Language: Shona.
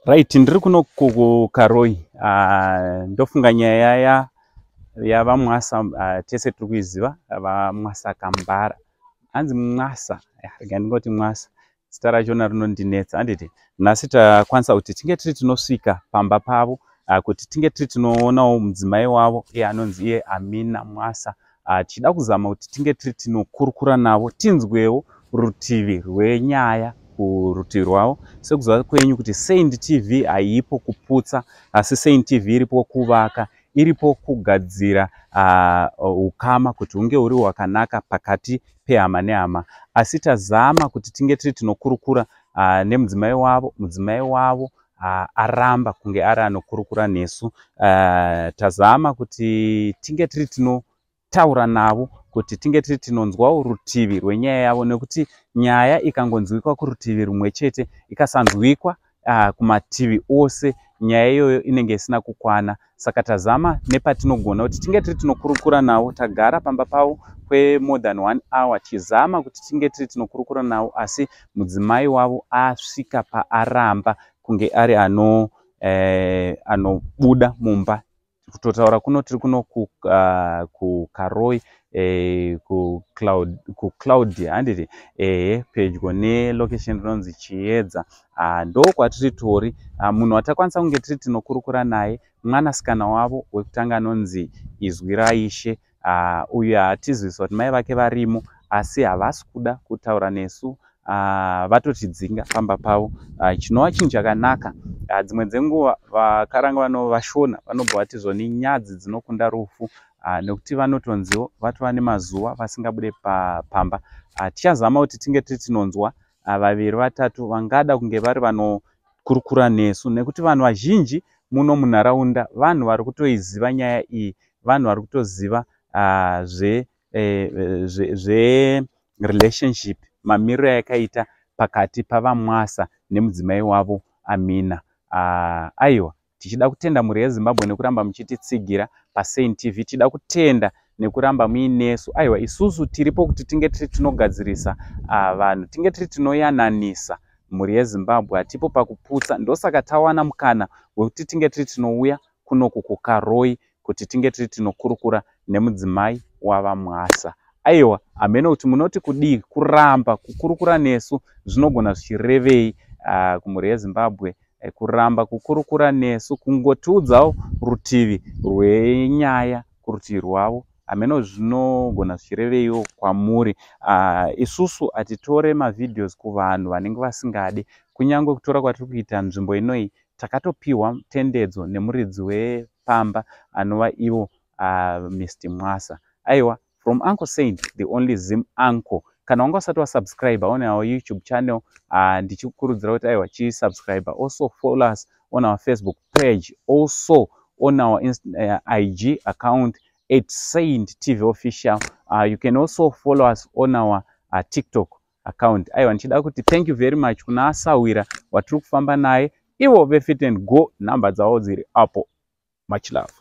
Right, ndiri kuno kuKaroi. Ndofunga nyaya yavaMwasa tese tiri kuiziva, vaMwasa Kambara. Hanzi Mwasa, rega ndingoti Mwasa, zita rachona rinondinetsa, handiti? Nhasi takwanisa kuti tinge tiri tinosvika pamba pavo kuti tinge tiri tinoonawo mudzimai wavo, iye anonzi iye Amina Mwasa. Tichida kuzama kuti tinge tiri tinokurukura navo, tinzwewo rutivi rwenyaya kurutivi rwavo. Sekuziva kwenyu kuti Saint TV haipo kuputsa, asi Saint TV iripo kuvaka, iripo kugadzira ukama kuti hunge huri hwakanaka pakati pehama nehama. Asi tazama kuti tinge tiri tinokurukura nemudzimai wavo. Mudzimai wavo aramba kunge ari anokurukura nesu. Tazama kuti tinge tiri tinotaura navo kuti tinge tiri tinonzwawo rutivi rwenyaya yavo, nekuti nyaya ikangonzwikwa kurutivi rumwe chete, ikasanzwikwa kumativi ose, nyaya iyoyo inenge isina kukwana. Saka tazama nepatinogona kuti tinge tiri tinokurukura navo. Tagara pamba pavo kwemore than one hour tichizama kuti tinge tiri tinokurukura navo, asi mudzimai wavo asvika paaramba kunge ari anobuda mumba. Kutotaura kuno, tiri kuno kuKaroi, kuClaudia, handiti? Ehe, pedyo nelocation rinonzi Chiedza, ndo kwatiri tori. Munhu watakwanisa kunge tiri tinokurukura naye mwanasikana wavo wekutanga anonzi Izwi raIshe. Uyu hatizivisa kuti mai vake varimo, asi havasi kuda kutaura nesu. Vatotidzinga pamba pavo, chinova chinhu chakanaka. Dzimwe dzenguva vakaranga vashona vanobva vati zvoni nyadzi dzinokunda rufu, nekuti vanotonziwo vatova nemazuva vasingabude pamba. Tichazama kuti tinge tiri tinonzwa vaviri vatatu vangada kunge vari vanokurukura nesu, nekuti vanhu vazhinji muno munharaunda vanhu vari kutoiziva nyaya iyi, vanhu vari kutoziva zverelationship mamiriro ayakaita pakati pavaMwasa nemudzimai wavo Amina. Aiwa, tichida kutenda mhuri yeZimbabwe nekuramba muchititsigira paSaint TV. Tichida kutenda nekuramba muinesu. Aiwa, isusu tiripo kuti tinge tiri tinogadzirisa vanhu, tinge tiri tinoyananisa mhuri yeZimbabwe. Hatipo pakuputsa. Ndosaka tawana mukana wekuti tinge tiri tinouya kunoku kuKaroi kuti tinge tiri tinokurukura nemudzimai wavaMwasa. Aiwa, hameno kuti munoti kudii. Kuramba kukurukura nesu zvinogona zvichirevei kumhuri yeZimbabwe? Kuramba kukurukura nesu, kungotiudzawo rutivi rwenyaya kurutivi rwavo, hameno zvinogona zvichireveiwo kwamuri. Isusu hatitore mavideos kuvanhu vanenge vasingadi. Kunyange kutora kwatiri kuita nzvimbo inoyi, takatopiwa tendedzo nemuridzi wepamba anova ivo Mr Mwasa. Aiwa, from Uncle Saint, the only Zim uncle, kana wanga usati wasubscribe on our YouTube channel, ndichikukurudzira kuti aiwa, chisubscribe. Also follow us on our Facebook page, also on our IG account @SaintTVOfficial. You can also follow us on our TikTok account. Aiwa, ndichida kuti thank you very much kuna asawira watiri kufamba naye, ivo veFit and Go. Nhamba dzavo dziri apo. Much love.